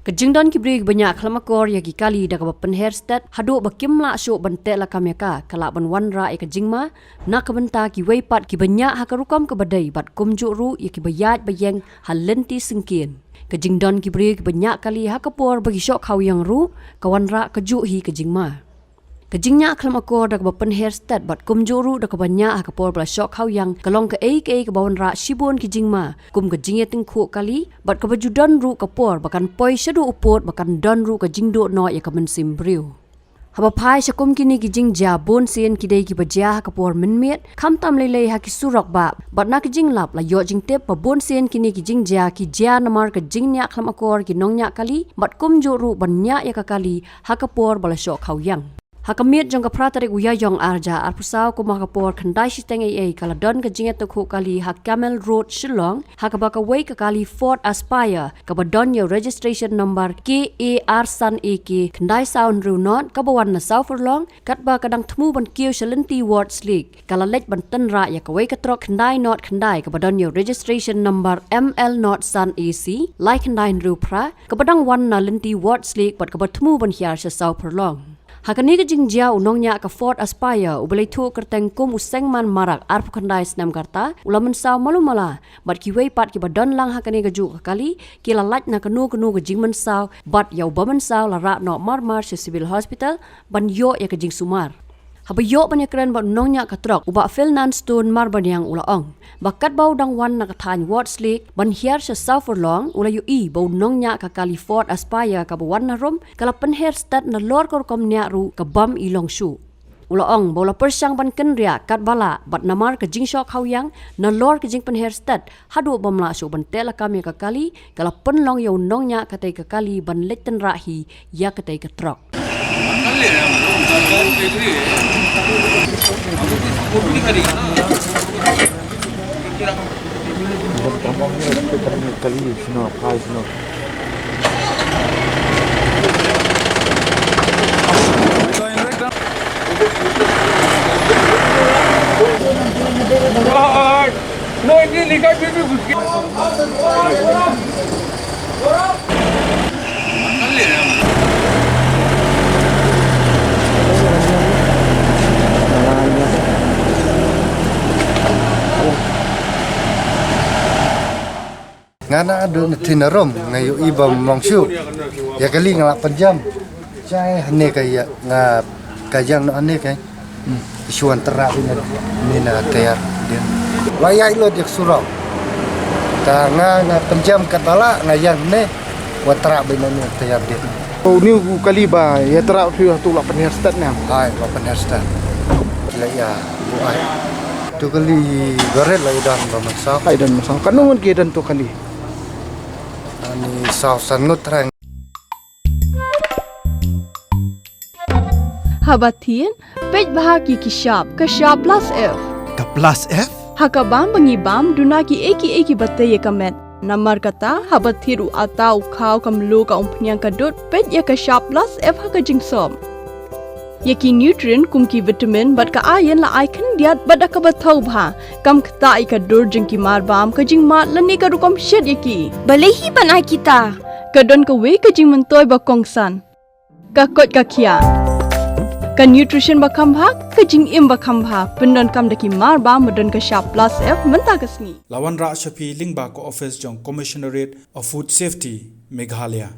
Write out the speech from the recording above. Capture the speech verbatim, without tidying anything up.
Ka jingdon ki briew kiba ñiah khlem akor ïa ki kali da kaba pynher stet haduh ba kim lah shuh ban teh lakam ïa ka, ka lah ban wanrah ïa ka jingma na ka bynta kiwei pat kiba ñiah ha ka rukom kaba dei bad kumjuh ruh ïa kiba ïaid ba ïeng ha lynti syngkien. Ka jingdon ki briew kiba ñiah kali ha ka por ba ki shoh khaw ïeng ruh ka wanrah kajuh hi ka jingma. Ka jingñiah khlem akor da kaba pynher stet bad kumjuh ruh da kaba ñiah ha ka por ba la shoh khaw ïeng ka long kaei kaei kaba wanrah shibun ki jingma, kum ka jingïatyngkhuh kali bad kaba ju don ruh ka por ba kan poi shaduh u pud ba kan don ruh ka jingduh noh ïa ka mynsiem briew. Haba phai sha kum kine ki jingjia, bun sien ki dei kiba jia ha ka por mynmiet, khamtam lei lei ha ki surok bah bad na ka jinglap la ïoh jingtip ba bun sien kine ki jingjia ki jia namar ka jingñiah khlem akor ki nongñiah kali bad kumjuh ruh ban ñiah ïa ka kali ha ka por ba la shoh khaw ïeng. Ha ka miet jong ka phra tarik u Ïaïong ar hajar arphew saw, kum ha ka por khyndai shiteng eiei, ka la don ka jingïatyngkhuh kali ha Camel Road, Shillong, ha kaba kawei ka kali Ford Aspire kaba don ïa u registration number K A R san A K khyndai saw hynriew not kaba wan na saw furlong, katba ka dang thmu ban kiew sha lynti Ward's Lake, ka la leit ban tynrah ïa kawei ka trok khyndai not khyndai kaba don ïa u registration number M L not san A C lai khyndai hynriew phra, kaba dang wan na lynti Ward's Lake bad kaba thmu ban hiar sha saw furlong. Ha kane ka jingjia, u nongñiah ka Ford Aspire uba la ithuh kyrteng kum u Sengman Marak, arphew khyndai snem ka rta, u la mynsaw malu mala bad kiwei pat kiba don lang ha kane kajuh ka kali ki la lait na kano kano ka jingmynsaw bad ïa uba mynsaw la rah noh mar mar sha Civil Hospital ban ïoh ïa ka jingsumar. Haba ïoh ban ïakren bad u nongñiah ka trok, u Bah Philnan Stone Marbaniang, u la ong ba katba u dang wan na ka thaiñ Ward's Lake ban hiar sha saw furlong, u la ïohi ba u nongñiah ka kali Ford Aspire kaba wan na rum ka la pynher stet nalor ka rukom ñiah ruh ka bym i long shuh. U la ong ba u la pyrshang ban kynriah katba lah bad namar ka jingshoh khaw ïeng nalor ka jingpynher stet haduh bym lah shuh ban teh lakam ïa ka kali, ka la pynlong ïa u nongñiah katei ka kali ban leit tynrah hi ïa katei ka trok. Nga naduh na thin na rum nga ïohi ba mong shuh. Ïa kali nga la pynjam. Chai hane ka ïa nga ka ïeng noh hane ka. Shuwa tyrah beit na ni na tiar dien. La ïaid lut ïa ka surok. Ta nga nga pynjam katba lah nga ïeng ne. Wa tyrah beit na ni tiar dien. Uni u kali ba ïa tyrah u la pynher stet ne. Hai, la pynher stet. La ïa bu ai. Tu kali barit la ïa don ba mynsaw. Hai don mynsaw. Katno ngut ki don tu kali. Ani saw san ngut tyrang. Haba thied, peit bha ki ki shap, ka shap plus F. Ka plus F? Ha ka bam ba ngi bam, duna kiei kiei kiba tei ïa ka met. Namar kata, haba thied u atta u khaw ka mluh ka umphniang ka dud, peit ïa ka shap plus F ha ka jingsop. Ïa ki nutrient kum ki vitamin bad ka iron la ai khyndiat bad da kaba thaw bha. Kam ktah ïa ka dur jong ki mar bam, ka jingmad lane ka rukom shet ïa ki. Balei hi ban ai kita? Ka don kawei ka jingmyntoi ba kongsan. Ka koit ka khiah. Ka nutrition ba kham bha, ka jingim ba kham bha. Pyndonkam da ki mar bam ba don ka shap plus F mynta ka sngi. La wanrah sha phi lyngba ka office jong Commissionerate of Food Safety, Meghalaya.